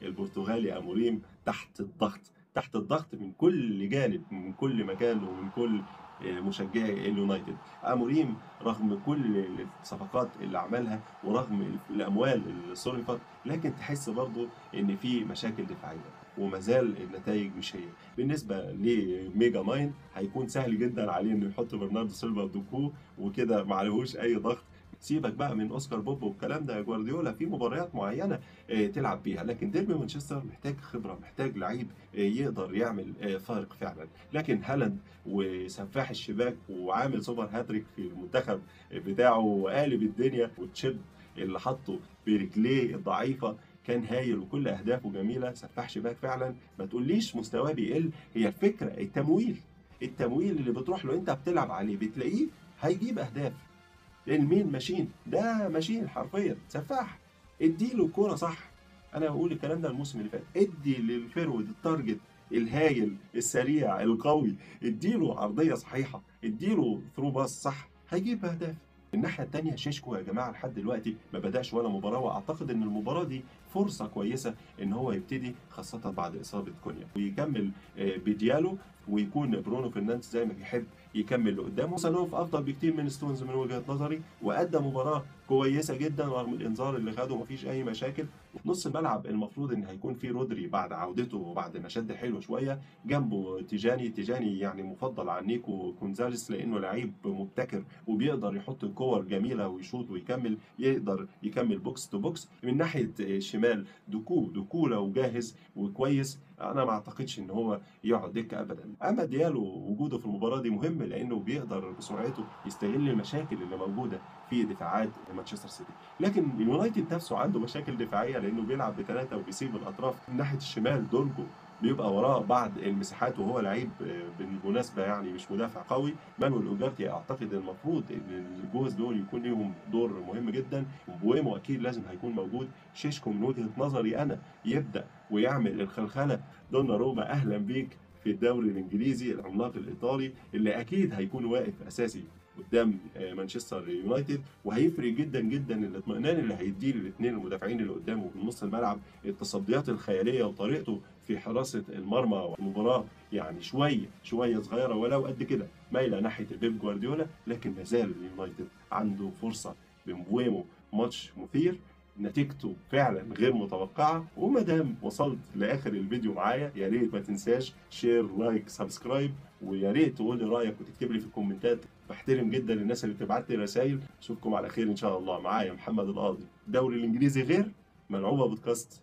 البرتغالي اموريم تحت الضغط، تحت الضغط من كل جانب، من كل مكان، ومن كل مشجعي اليونايتد. اموريم رغم كل الصفقات اللي عملها ورغم الاموال اللي صرفت، لكن تحس برضو ان في مشاكل دفاعية ومازال النتائج مش هي. بالنسبة ل mega mind هيكون سهل جدا عليه انه يحط برناردو سيلفا ودوكو وكده، ما عليهوش اي ضغط. سيبك بقى من اوسكار بوب والكلام ده يا جوارديولا، في مباريات معينة تلعب بيها، لكن ديربي مانشستر محتاج خبره، محتاج لعيب يقدر يعمل فارق فعلا. لكن هالاند وسفاح الشباك وعامل super hat-trick في المنتخب بتاعه وقالب الدنيا، وال chip اللي حطه برجليه الضعيفة كان هايل وكل اهدافه جميلة، سفاح شباك فعلا. ما تقوليش مستواه بيقل، هي الفكرة التمويل، التمويل اللي بتروح له انت بتلعب عليه بتلاقيه هيجيب اهداف. لان مين machine ده؟ machine حرفيا، سفاح. اديله الكورة صح. انا بقول الكلام ده الموسم اللي فات، ادي لل forward ال target الهايل السريع القوي، اديله عرضية صحيحه، اديله through pass صح، هيجيب اهداف. الناحية الثانية شيشكو يا جماعة لحد دلوقتي ما بداش ولا مباراة، واعتقد ان المباراة دي فرصة كويسة ان هو يبتدي، خاصة بعد اصابه كونيا، ويكمل بديالو، ويكون برونو فرنانديز زي ما بيحب يكمل لقدامه. سانوف افضل بكتير من ستونز من وجهه نظري، وادى مباراة كويسة جدا رغم الانذار اللي خده، مفيش اي مشاكل. نص الملعب المفروض ان هيكون فيه رودري بعد عودته وبعد ما شد حيله شوية، جنبه تيجاني. تيجاني يعني مفضل عن نيكو كونزاليس لانه لعيب مبتكر وبيقدر يحط كور جميلة ويشوط ويكمل، يقدر يكمل box to box. من ناحية الشمال دوكو، دوكو لو جاهز وكويس انا ما اعتقدش ان هو يقعد دكه ابدا. اما ديالو وجوده في المباراة دي مهم لانه بيقدر بسرعته يستغل المشاكل اللي موجودة في دفاعات مانشستر سيتي. لكن اليونايتد نفسه عنده مشاكل دفاعية لانه بيلعب بثلاثة وبيسيب الاطراف. من ناحية الشمال دورجو بيبقى وراه بعض المساحات، وهو لعيب بالمناسبة يعني مش مدافع قوي. مانويل اوجارتي اعتقد المفروض ان الجوز دول يكون ليهم دور مهم جدا، وبويمو اكيد لازم هيكون موجود. شيشكو من وجهه نظري انا يبدا ويعمل الخلخله. دوناروما اهلا بيك في الدوري الانجليزي، العملاق الايطالي اللي اكيد هيكون واقف اساسي قدام مانشستر يونايتد، وهيفرق جدا جدا الاطمئنان اللي هيديه للاثنين المدافعين اللي قدامه في نص الملعب، التصديات الخيالية وطريقته في حراسة المرمى. المباراة يعني شوية شوية صغيرة ولو قد كده مايلة ناحية بيب جوارديولا، لكن ما زال اليونايتد عنده فرصة بمبويمو. ماتش مثير، نتيجته فعلا غير متوقعه. وما دام وصلت لاخر الفيديو معايا يا ريت ما تنساش share like subscribe، ويا ريت تقول لي رايك وتكتب لي في الكومنتات. بحترم جدا الناس اللي بتبعت لي رسائل. اشوفكم على خير ان شاء الله. معايا محمد القاضي، الدوري الانجليزي غير ملعوبه بودكاست.